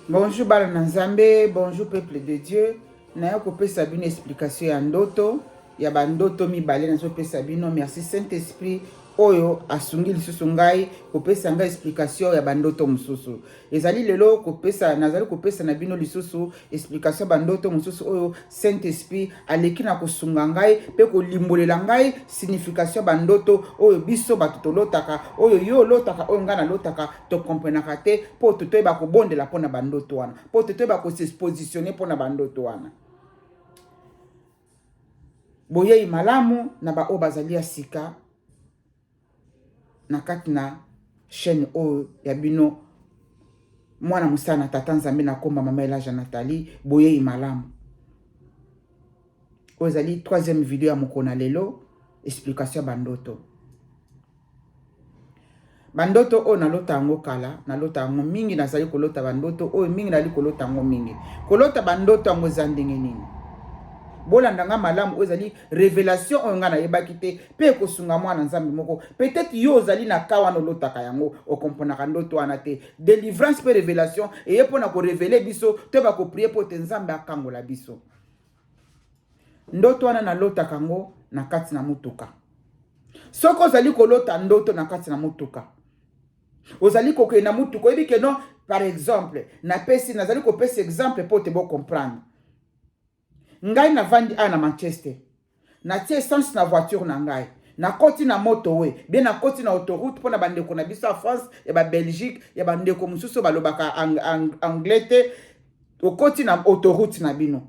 Bonjour bana na Nzambe, bonjour peuple de Dieu. Naya kopesa bino explication ya ndoto ya bandoto mibale nazopesa bino. Merci Saint Esprit oyo asungi lisusu ngai kopesa ngai explication ya bandoto mosusu. Ezali lelo kopesa, nazali kopesa na bino lisusu explication ya bandoto mosusu oyo Saint Esprit aleki na kosunga ngai mpe kolimbolela ngai signification ya bandoto oyo biso bato tolotaka, oyo yo olotaka, oyo ngai nalotaka, tokomprenaka te mpo totoyeba kobondela mpo na bandoto wana, mpo totoyeba kosexpositionne mpo na bandoto wana. Boyei malamu na baoyo bazali ya sika na kati na chaîne oyo ya bino mwana mosala na tata Nzambe na komba mama Elaja Nathalie. Boyei malamu. Oyo ezali troisième video ya mokolo na lelo, explication ya bandoto. Bandoto oyo nalota yango kala, nalota yango mingi, nazali kolota bandoto oyo mingi, nazali kolota yango mingi. Kolota bandoto yango eza ndenge nini? Bolanda nga malamu, oyo ezali revelation oyo nga nayebaki te mpe ekosunga mwana Nzambe moko. Peut-être yo ozali na ka wana olotaka yango, okomprenaka ndoto wana te. Delivrance mpe revelation eye mpo na korevele biso, toyeba koprie mpo te Nzambe akangola biso. Ndoto wana nalotaka yango na kati na motuka. Soki ozali kolota ndoto na kati na motuka, ozali kokende na motuka, oyebi ke non, par exemple, napesi, nazali kopesa exemple mpo te bocomprendre. Ngai navandi awa na Manchester, natie essence na voiture na ngai, nakoti na motowe bien, nakoti na autoroute mpo na bandeko na biso ya France, ya ba Belgique, ya bandeko mosusu balobaka anglais te. Okoti na autoroute na bino,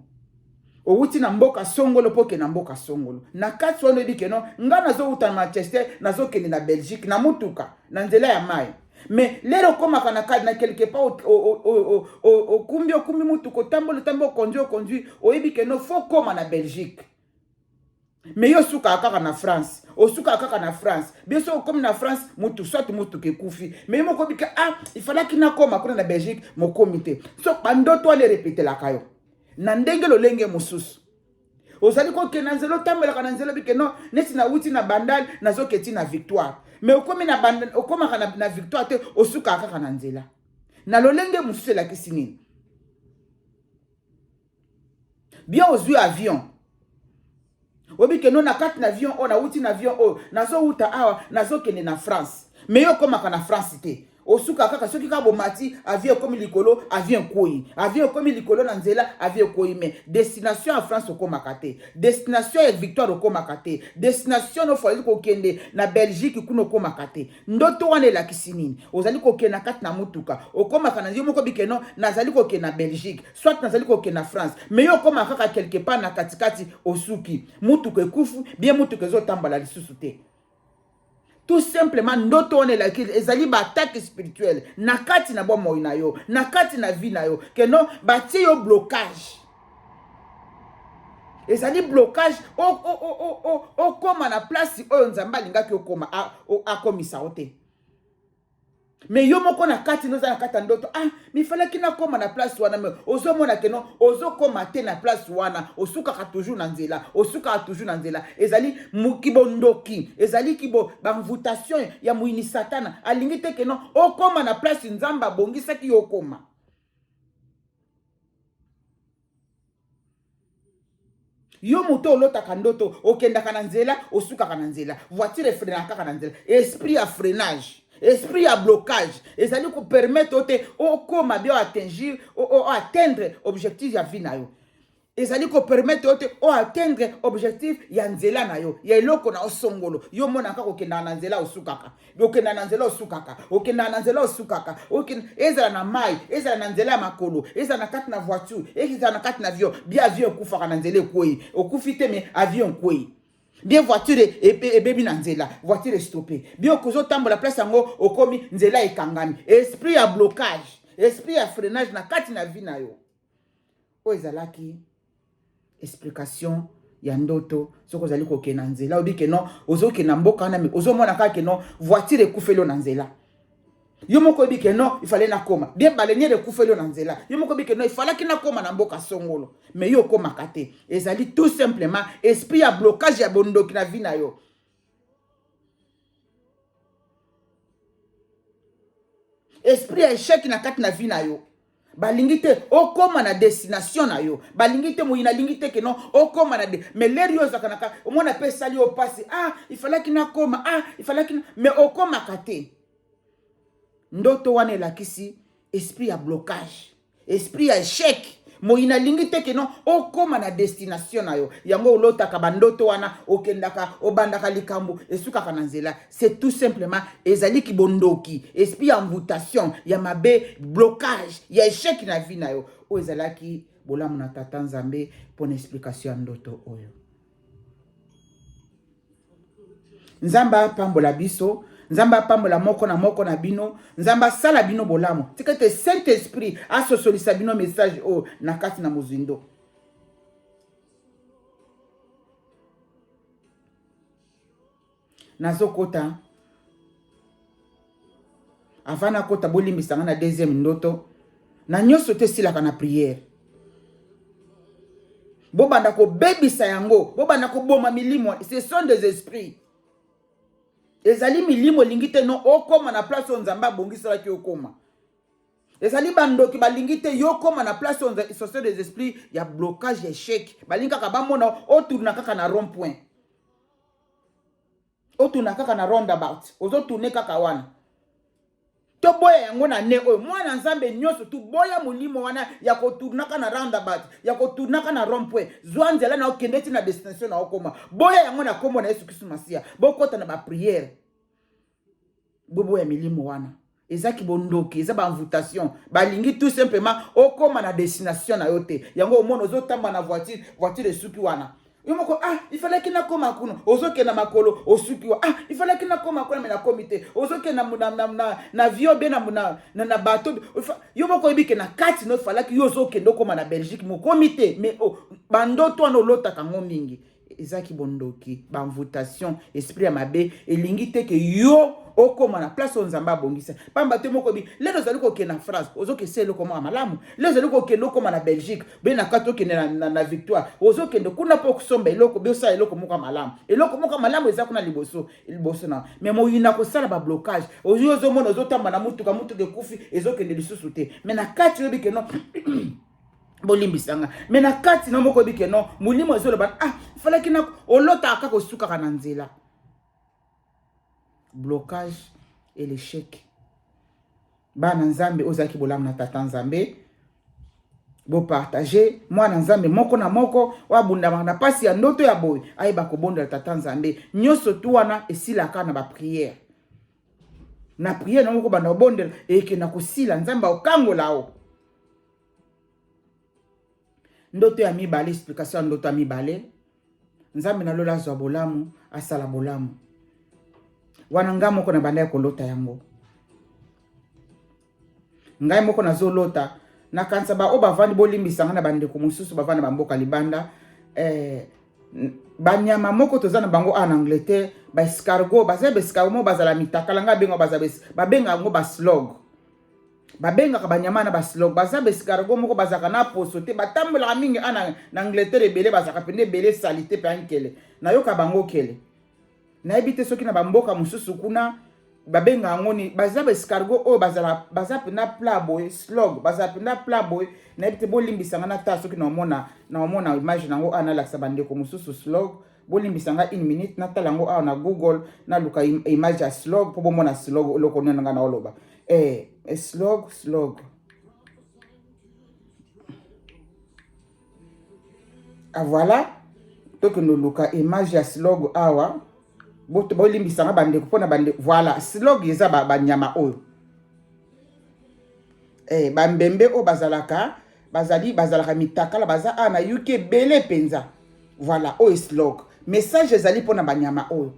owuti na mboka songolo mpo okende na mboka songolo. Na kati wana oyebi ke non, ngai nazowuta na Manchester, nazokende na Belgique na motuka na nzela ya mai. Mais lelo okomaka na kati na quelque part, okumbi okumbi motuka, otamboli otamboli, okonduit okonduit, oyebi ke non, faut koma na Belgique. Mais yo osukaka kaka na France, osukaka kaka na France. Bien sûr okomi na France, mutu soit mutuka ekufi, mais yo moko obika, ah, ifalaki nakoma kuna na Belgique, mokomi te. So bandoto wana erepetelaka yo na ndenge lolenge mosusu. Ozali kokende na nzela, otambelaka na nzela, obike non, neti nawuti na Bandal, nazoketi na Victoire. Mais okomi na Bandal, okomaka na Victoire te, osukaka kaka na nzela. Na lolenge mosusu elakisi nini? Bien ozwi avion, oyebi ke no na kati na avion oyo nawuti na avion oyo nazowuta awa nazokende na France, mais yo okomaka na France te, osuka kaka soki kaka bomati avion ekomi likolo, avion ekweyi, avion ekomi likolo na nzela, avion ekweyi. Mais destination ya France okomaka te, destination ya Victoire okomaka te, destination no fallait kokende na Belgique kuna okomaka te. Ndoto wana elakisi nini? Ozali kokende na kati na motuka, okomaka na yo moko bikeno, nazali kokende na Belgique, soit nazali kokende na France, mais yo okomaka kaka quelque part na katikati, osuki, motuka ekufu, bien motuka ezotambola lisusu te. Tout simplement ndoto wana elaki ezali ba attaque spirituelle na kati na bomoi na yo, na kati na vie na yo, ke non, batie yo blocage. Ezali blocage okoma na place oyo Nzambe alingaki okoma, akomisa yo te. Mais yo moko na kati noza na kati ya ndoto, ah, mifalaki nakoma na place wana, mais ozomona ke non, ozokoma te na place wana, osukaka toujours na nzela, osukaka toujours na nzela. Ezali kibondoki, ezali kibo banvutation ya moyini Satana, alingi te ke non okoma na place Nzambe abongisaki yo okoma. Yo moto olotaka ndoto, okendaka na nzela, osukaka na nzela, voiture efrenaka kaka na nzela. Esprit ya freinage, esprit ya blocage ezali kopermettre yo te okoma bien, oatteindre, oatteindre objectif ya vie na yo. Ezali kopermettre yo te oatteindre objectif ya nzela na yo, ya eloko na yo songolo. Yo omonaka kokendaka na nzela, osukaka, okenda na nzela, osukaka, okendaka na nzela, osukaka, ezala na mai, ezala na nzela ya makolo, ezala na kati na voiture, ezala na kati na avion. Bien avion ekufaka na nzela, ekwei, okufi te, mais avion ekwei. Bien voiture ebebi na nzela, voiture estoppe. Bien okozotambola place yango, okomi nzela ekangami. Esprit ya blocage, esprit ya freinage na kati na vie na yo. Oyo ezalaki explication ya ndoto. Soki ozali kokende na nzela, oyebi ke non, ozokende na mboka wana, mais ozomona kaka ke non, voiture ekufeli yo na nzela. Yo moko oyebi ke non, ifale nakoma. Bien baleinière ekufeli yo na nzela. Yo moko oyebi ke non, ifalaki nakoma na mboka songolo, mais yo okomaka te. Ezali tout simplement esprit ya blocage ya bondoki na vie na yo. Esprit ya échec na kati na vie na yo. Balingi te okóma na destination na yo, balingi te, moyini alingi te keno okóma na de. Mais l'heure yo ozalaka na omona mpe esali yo mpasi, ah, ifalaki nakóma, ah, ifalaki, mais okómaka te. Ndoto wana elakisi esprit ya blocage, esprit ya échec. Moyini alingi te keno okóma na destination na yo. Yango olotaka bandoto wana, okendaka, obandaka likambo, esukaka na nzela. C'est tout simplement ezali kibondoki, esprit ya envoûtation, ya mabe, blocage ya échec na vie na yo. Oyo ezalaki bolamu na Tata Nzambe mpona explication ya ndoto oyo. Nzambe apambola biso, Nzambe apambola moko na moko na bino, Nzambe asala bino bolamu. Tika ete Saint Esprit asosolisa bino message oyo na kati na mozindo. Nazokota, avant nakota, bolimbisa nga na deuxième ndoto. Na nyonso te esilaka na prière. Bobanda kobebisa yango, bobanda koboma milimo. Ce sont des esprits, ezali milimo elingi te no okóma na place oyo Nzambe abongiselaki okóma. Ezali bandoki, balingi te yo okóma na place oyo. Ce sont des esprits ya blocage, ya échec. Balingi kaka bamona otourna kaka na rond point, otourna kaka na roundabout, ozotourne kaka wana. Toboya yango na ne oyo. Mwana Nzambe nyonso, toboya molimo wana ya kotournaka na roundabout, ya kotournaka na rond point. Zwa nzela na okende ti na destination na okoma. Boya yango na nkombo na Yesu Kristu Masiya. Bokɔta na baprière, boboya milimo wana. Ezaki bondoki, eza baenvoûtation. Balingi tout simplement okóma na destination na yo te. Yango omona ozotamba na voiture, voiture esuki wana. Yo moko, ah, ifalaki nakóma kuna. Ozokenda makolo, osuki wa, ah, ifalaki nakóma kuna, me nakomi te. Ozokenda na, na, na, na avion be na, na, na, na bateau. Yo moko oyebi ke na kati no efalaki yo ozokende okóma na Belgique, mokomi te. Mais oh, bandoto wana olotaka yango mingi, ezaki bondoki, baenvoûtation, esprit ya mabe elingi te ke yo okóma na place oyo Nzambe abongisa. Pamba te moko bi lelo ozali kokende na France, ozokesa eloko moko malamu. Lelo ozali kokende okóma na Belgique be na kati, okende na Victoire, ozokende kuna mpo okosomba eloko be osala eloko moko ya malamu. Eloko moko ya malamu eza kuna liboso, liboso na. Mais moyina kosala bablocage. Oyo ozomona ozotamba na mutuka, mutuka ekufi, ezokende lisusu te. Mais na kati oyebi ke non, bolimbisanga, mais na kati na moko oyebi ke non, molimo ezoloba, ah, falaki na olotaka kaka osukaka na nzela. Blocage et l'échec. Bana Nzambe, ozalaki bolamu na Tata Nzambe. Bopartage. Mwana Nzambe moko na moko oyo abundamaka na mpasi ya ndoto ya boye, ayeba kobondela Tata Nzambe. Nyonso tu wana esilaka na baprière. Na prière na moko, banda kobondela, ekenda kosila. Nzambe akokangola o. Ndoto ya mibale, explication ya ndoto ya mibale. Nzambe na lola azwa bolamu, asala bolamu. Wana ngai moko na banda ya kolota yango, ngai moko nazolota, nakanisa baoyo bavandi, bolimbisa ngai na bandeko mosusu bavandi na bamboka libanda, banyama moko toza na bango awa na Angleterre, baescargot. Baza baescargot moko bazala mitakala. Ngai abenga, babenga yango baslog. Babengaka banyama na baslog. Baza baescargot moko bazalaka na poso te, batambolaka mingi a na Angleterre ebele, bazalaka pene ebele, sali te mpe ankele. Nayoka bango kele. Nayebi te soki na bamboka mosusu kuna babenga yango nini. Baza baescargot oyo bazala, baza mpena plat boye, slog, bazala mpena plat boye. Nayebi te, bolimbisanga na ta soki naomona image nango awa, nalakisa bandeko mosusu slog. Bolimbisa nga une minute, natala yango awa na Google, naluka image ya slog mpo bomona slog, eloko nini nga naoloba. Slog, slog. Ah, voilà, tokende oluka image ya slog awa. Bolimbisanga bandeko mpona bandeko. Voilà, slog eza banyama oyo, bambembe oyo bazalaka, bazali, bazalaka mitakala, baza awa na UK ebele mpenza. Voilà, oyo slog. Message ezali mpona banyama oyo.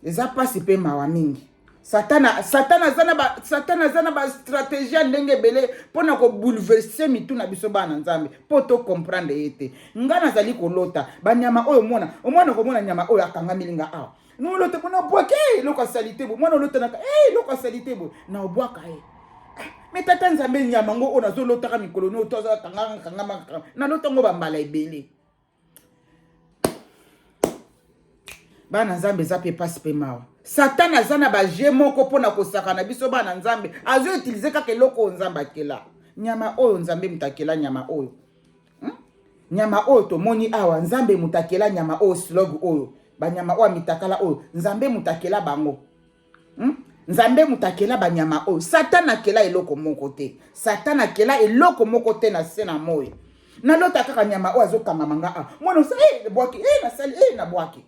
Eza mpasi mpe mawa mingi. Satana aza na bastratégie ya ndenge ebele mpona kobouleverser mitu na biso bana Nzambe, mpo tocomprendre ye te. Ngai nazali kolota banyama oyo. Omona, omwana komona nyama oyo akangameli nga awa. Nolota mpona obwake eloko asali te boye. Mwana olotanaka eloko asali te boye, na obwaka ye. Mais Tata Nzambe, nyama ngo oyo nazolotaka mikolo no to azakangama kangama, nalota ngo bambala ebele. Bana Nzambe, eza mpe mpasi mpe mawa. Satan aza na baje moko mpona kosaka na biso bana Nzambe. Azoutiliser kaka eloko oyo Nzambe akela. Nyama oyo Nzambe moto akela nyama oyo. Nyama oyo tomoni awa, Nzambe moto akela nyama oyo, slog oyo, banyama oyo ya mitakala oyo, Nzambe moto akela bango. Nzambe moto akela banyama oyo. Satan akela eloko moko te. Satan akela eloko moko te na se na moi. Nalota kaka nyama oyo azokangama nga a. Mwana osa, eh, bwaki, eh, nasali, eh, nabwaki.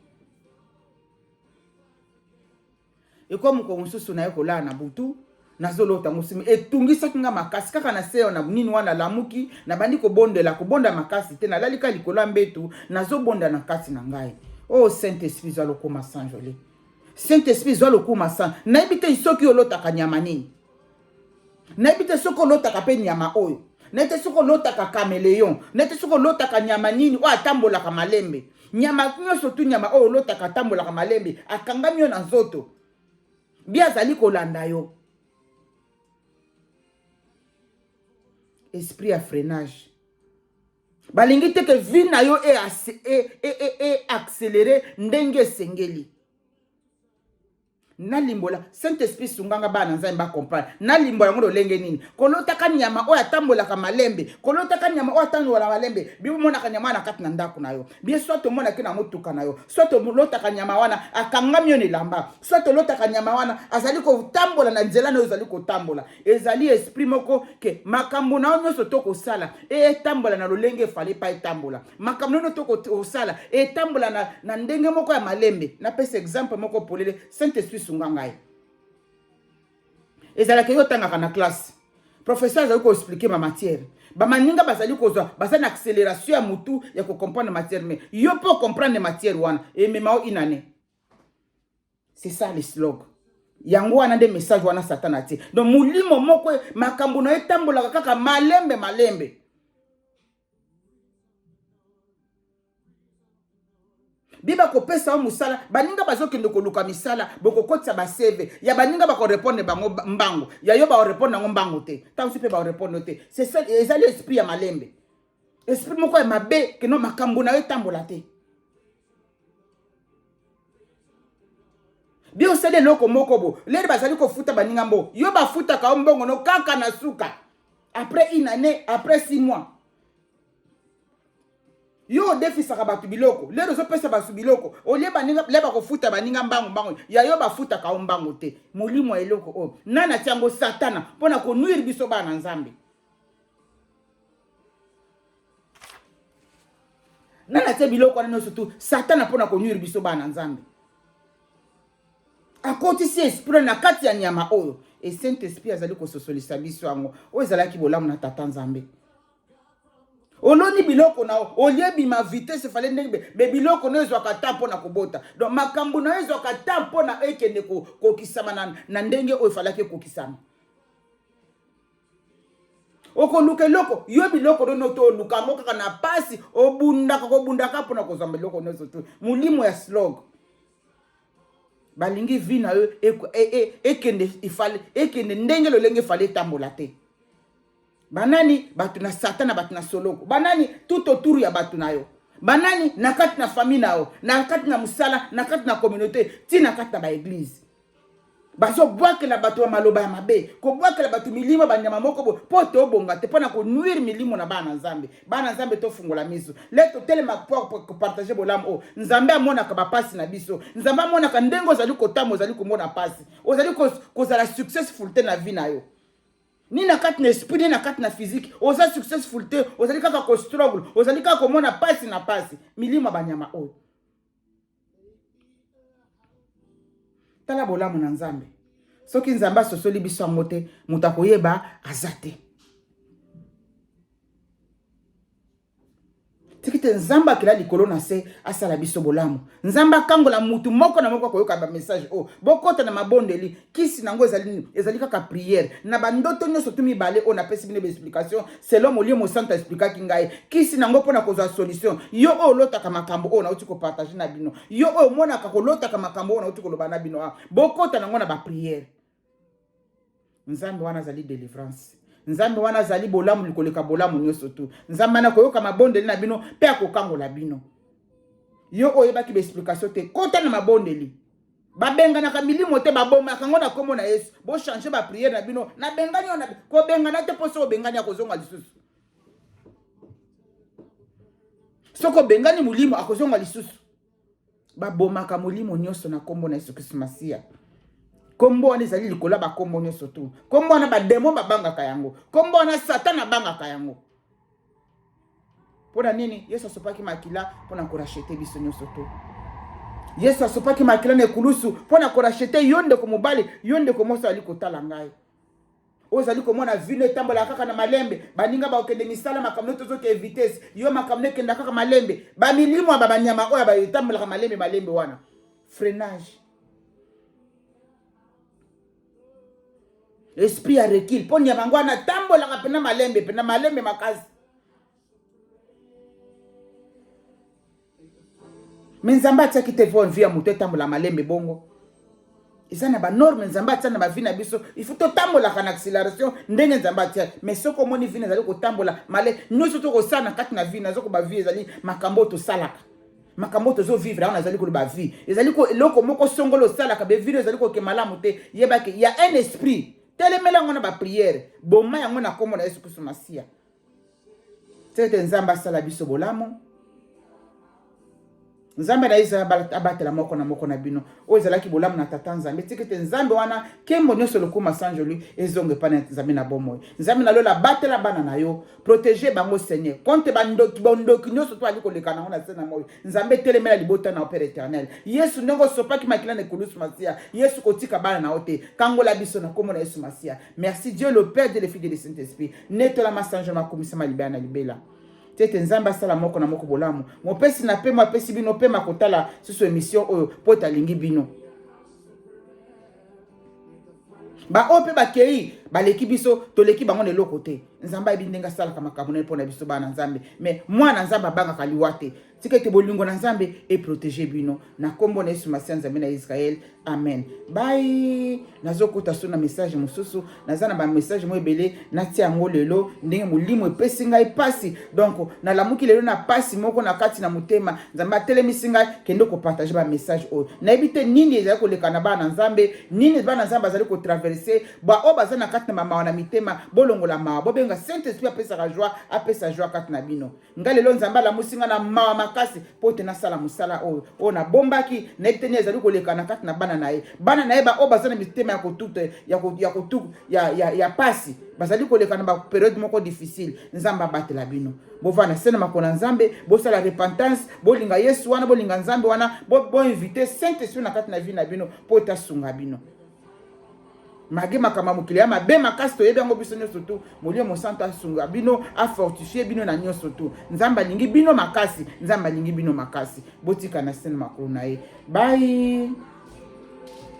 Ekomi mokolo mosusu naye kolala na butu, nazolota yango simi etungisaki nga makasi kaka na se na nini wana. Nalamuki, nabandi kobondela, kobonda makasi te, nalali kaka likolo ya mbetu, nazobonda na kati na ngai. Oh Saint Esprit, zwa lokuma sanjoli. Saint Esprit, zwa lokuma san. Nayebi te soki olotaka nyama nini, nayebi te soki olotaka mpe nyama oyo, nayebi te soki olotaka caméléon, nayebi te soki olotaka nyama nini oyo atambolaka malembe. Nyama nyonso tu, nyama oyo olotaka atambolaka malembe, akangami yo na nzoto, bi azali kolanda yo. Esprit ya freinage, balingi te ke vie na yo e accéléré ndenge esengeli. Nalimbola, Saint Esprit sunganga bana Nzambe bacomprendre. Nalimbola yango lolenge nini? Kolotaka nyama oyo atambolaka malembe, kolotaka nyama oyo atambolaka malembe, bimonaka nyama wana kati na ndako na yo, bien soit omonaki na motuka na yo, soit olotaka nyama wana akangami yo na elamba, soit olotaka nyama wana azali kotambola na nzela na yo ozali kotambola. Ezali esprit moko ke makambo na yo nyonso tokosala etambola na lolenge efale pa etambola. Makambo nyonso tokosala etambola na ndenge moko ya malembe. Napesa exemple moko polele. Saint Esprit sunga ngai. Ezalaka yo otangaka na classe, professeur azali koexpliquer ma matière, bamaninga bazali kozwa, baza na accélération ya motu ya kocomprendre matière, mais yo mpo comprendre matière wana emema yo une année. C'est ça le slog. Yango wana nde message wana Satan atie. Donc molimo moko, makambo na yo etambolaka kaka malembe malembe. Biba kopesa yo mosala, baninga bazokende koluka misala, bokokotisa ba CV ya baninga, bakorépondre bango mbango, ya yo bakorépondre yango mbango te, ntango mosusu mpe bakorépondre te. C'est ça, ezali esprit ya malembe, esprit moko ya mabe keno makambo na yo etambola te. Bi osali eloko moko bo lere bazali kofuta baninga mbo, yo bafutaka yo mbongo no kaka na suka, après une année, après 6 mois. Yo odefisaka bato biloko, lero ozopesa bato biloko olie baninga, le bakofuta baninga mbango mbango, ya yo bafutaka yo mbango te. Molimo ya eloko oyo nani atia yango? Satana, mpona konuire biso bana Nzambe. Nani atia biloko wana nyonso tu? Satana, mpona konuire biso bana Nzambe. Akotisi esprit na kati ya nyama oyo e Saint Esprit azali kososolisa biso yango. Oyo ezalaki bolamu na Tata Nzambe. Oloni biloko na yo, olie bima vitesse fale ndenge be biloko na yo ezwaka ta mpo na kobota. Donc makambo na yo ezwaka ta mpo na ekende kokokisama na ndenge oyo efalaki ekokisama. Okoluka eloko yo, biloko nono to oluka yango kaka na pasi, obundaka kobundaka mpona kozwa biloko nyonso to. Molimo ya slog, balingi vie na yo ekende ifale ekende ndenge lolenge efale etambola te. Banani? Bato na Satana, bato na soloko. Banani tout autour ya bato na yo? Banani na kati na famille na yo, na kati na mosala, na kati na communauté, ti na kati na baéglise? Bazobwakela bato ya maloba ya mabe, kobwakela bato milimo banyama moko boye mpo tobonga te, mpo na konuire milimo na bana Nzambe. Bana Nzambe, tofungola miso le totelema kopartager bolamu oyo. Nzambe amonaka bapasi na biso. Nzambe amonaka ndenge ozali kotamba, ozali komona pasi, ozali kozala successful te na vie na yo, ni na kati na esprit, ni na kati na physique. Oza successful te, ozali kaka kostruggle, ozali kaka komona pasi na pasi. Milimo ya banyama oyo, tala bolamu na Nzambe. Soki Nzambe asosoli biso yango te, moto akoyeba aza te. Tiki te Nzambe akela likolo na se asala biso bolamu. Nzambe akangola mutu moko na moko akoyoka bamessage oyo. Bokɔta na mabondeli. Kisi nango ezali nini? Ezali kaka prière. Na bandoto nyonso tu mibale oyo napesi bino baexplication selon Molimo Mosantu aexplikaki ngai, kisi nango mpona kozwa solution, yo oyo olotaka makambo oyo nauti kopartager na bino, yo oyo omonaka kolotaka makambo oyo nauti koloba na bino, bokɔta nango na baprière. Nzambe wana azali délivrance. Nzambe wana azali bolamu koleka bolamu nyonso tu. Nzambe wana koyoka mabondeli na bino mpe akokangola bino. Yo oyo oyebaki baexplication te, kota na mabondeli. Babenganaka milimo te, babomaka yango na nkombo na Yesu. Bochange bapriere na bino. Nabengani yo, kobengana te, mpo soki obengani akozonga lisusu. Soki obengani molimo akozonga lisusu. Babomaka molimo nyonso na nkombo na Yesu Kristo Masiya. Nkombo wana ezali likolo ya bakombo nyonso tu. Nkombo wana bademo babangaka yango. Nkombo wana Satana abangaka yango. Mpo na nini Yesu asopaki makila? Mpo na korachete biso nyonso to. Yesu asopaki makila na ekulusu mpo na korachete yo ndeko mobali, yo ndeko mwasi azali kotala ngai. Oyo ozali komona vino etambolaka kaka na malembe, baninga bakokende misala, makambo nde tozoke vitesse, yo makambo nde ekenda kaka malembe. Bamilimo ya banyama oyo etambolaka malembe malembe wana, freinage. Esprit ya recul mpo nyama yango wana atambolaka mpena malembe, mpena malembe makasi. Me Nzambe atiaki te vo vie ya moto etambola malembe bongo. Eza na banorme Nzambe atia na bavi na biso. Il faut totambolaka na accélération ndenge Nzambe atia. Mais soki omoni vi ezali kotambola male, nyonso tokosala na kati na vi, nazokoba vi ezali makambo oyo tosalaka, makambo oyo tozovivre awa. Nazali koloba vie ezali eloko moko songolo osalaka, bevino ezali koke malamu te. Yebaki ya un esprit, telemela yango na bapriere, boma yango na nkombo na Yesu Kristo Masiya. Ete Nzambe asala biso bolamu. Nzambe na Israel abatela moko na moko na bino. Oyo ezalaki bolamu na Tata Nzambe, tika ete Nzambe wana nkembo nyonso lokuma sanjoli ezonga epai na Nzambe na bomoi. Nzambe na lola, batela bana na yo, protege bango Seigneur contre bandoki, bondoki nyonso to ali koleka nango na se na moi. Nzambe, telemela libota na yo, Père éternel Yesu, ndenge osopaki makila na ekulusu. Masiya Yesu, kotika bana na yo te, kangola biso na nkombo na Yesu Masiya. Merci Dieu le Père, Dieu le Fils, Dieu le Saint-Esprit. Netola masanjo makumisama libela na libela. Tete Nzambe asala moko na moko bolamu. Mopesi na pema apesi bino pema kotala susu émission oyo po ete bino. Ba oyo mpe bakei baleki biso, toleki bango na eloko te. Nzambe ayebi ndenge asalaka makambo na ye mpo na biso bana Nzambe. Mais mwana Nzambe abangaka liwa te. Tika ete bolingo na Nzambe eprotege bino na nkombo na Yesu Masiya, Nzambe na Israel. Amen. Bye. Nazokota so na message mosusu, naza na bamessage mo ebele, natia yango lelo ndenge molimo epesi ngai pasi. Donc nalamuki lelo na pasi moko na kati na motema. Nzambe atelemisi ngai kende kopartage bamessage oyo. Nayebi te nini ezali koleka na bana Nzambe, nini bana Nzambe bazali kotraverse. Baoyo baza na kati na bamawa na mitema, bolongola mawa, bobenga Saint Esprit apesaka joie, apesa joie kati na bino. Nga lelo Nzambe alamusi nga na mawa makasi mpo ete nasala mosala oyo oyo nabombaki. Nayebi te nini ezali koleka na kati na bana na ye, bana na ye baoyo baza na mitema ya kotuta ya, ya, kotu, ya, ya, ya pasi, bazali koleka na baperiode moko difficile. Nzambe abatela bino, bovanda se na makolo na Nzambe, bosala repentance, bolinga Yesu wana, bolinga Nzambe wana, boinvite bo Saint Esprit na kati na vie na bino mpo ete asunga bino. Malgré makambo ya mokili ya mabe makasi, toyebi yango biso nyonso tu. Molimo Mosantu asunga bino, afortifie bino na nyonso tu. Nzambe alingi bino makasi, Nzambe alingi bino makasi. Botika na se na makolo na ye. Bye.